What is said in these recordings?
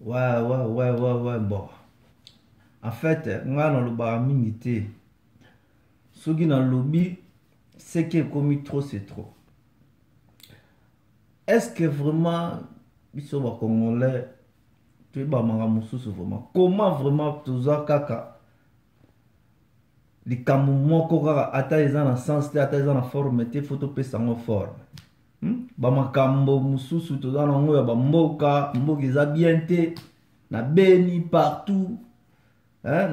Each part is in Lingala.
Ouais, bon, en fait, ngai nalobaka mingi te. Soki nalobi, ce qui ekomi trop, c'est trop. Est ce que vraiment biso bacongolais toyeba makambo mosusu? Vraiment, comment vraiment toza kaka likambo moko kaka, ata eza na sens te, ata eza na forme te, faut topesa yango forme? Bamakambo mosusu toza nango ya bamboka, mboka eza bien te na Beni, partout, hein,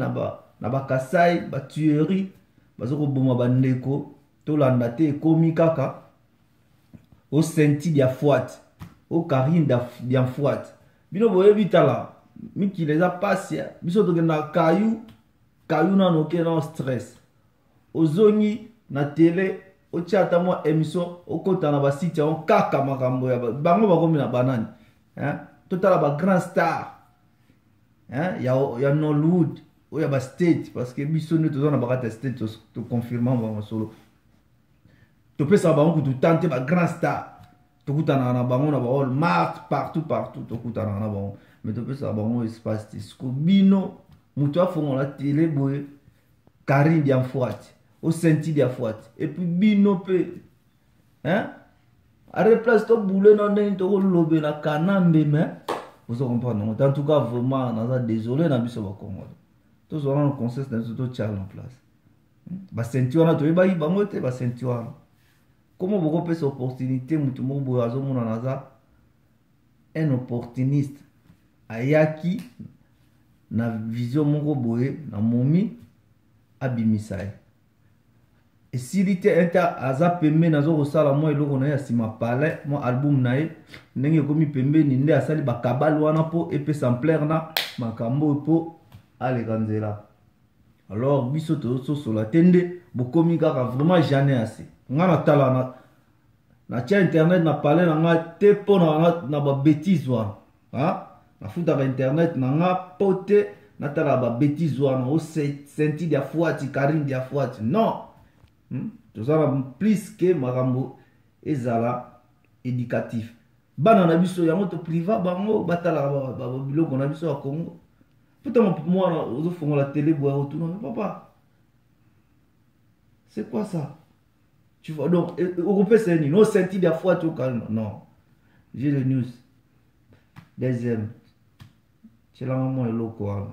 na Bakasai, batuerie, baza koboma bandeko. Tolanda te, ekomi kaka osenti dia fuati, okarine dia fuati. Bino boyebi, tala mikili eza pasi. Biso tokendaka kayu kayu nano, oke na stress, ozongi na tele, otia ata mwa émission, okota na basite yango kaka makambo ya bango bakomi na banani, hein? Totala bagrand star, hein? Ya Nollywood oyo ya bastate, parce que biso nde toza na bakati ya state, toconfirma bango solo, topesaka bango kutu tan te. Bagrand star tokutanaka na bango na baWalmart, partout partout tokutanaka na bango, mais topesaka bango espace te. Siko bino, moto afongola tele boye, Karine Diamfuati, osenti Diafuati, et puis bino mpe, hein? Areplace tobule na ndenge tokolobela Kanambe, mais ozo comprendre yango te. En tout cas, vraiment, naza désolé na biso bacongolais. Tozwa nano conscience na biso, totia na place. Basenti wana toyebaki bango te. Basenti wana, komo bokopesa opportunité motu moko boye azomonana aza un opportuniste, ayaki na vision moko boye na momi, abimisa ye, esili te. Ente aza pembeni, aza kosala mwa eloko na ye ya nsima palais, mwa album na ye ndenge ekomi pembeni, nde asali bakabale wana mpo epesa ampleur na makambo oyo mpo aleka nzela. Alors biso tozososola te, nde bokomi kaka vraiment jamais assez. Nga natala na natia internet na palais na nga te mpo na babétise wana. Nafutaka internet na nga mpo te natala babétise wana, osenti dia fuati, Karine dia fuati, non. Toza na plus ke makambo ezala éducatif. Bana na biso yango topriva bango batalaka biloko na biso ya Congo. Po ntango mwana ozofongola tele boya, otuna: "Papa, c'est quoi ça?" Tu vois? Donc okopesa ye nini? Osenti dia fuati, okalma, non. J'ai le news deuxième, tielanga mwa eloko wana.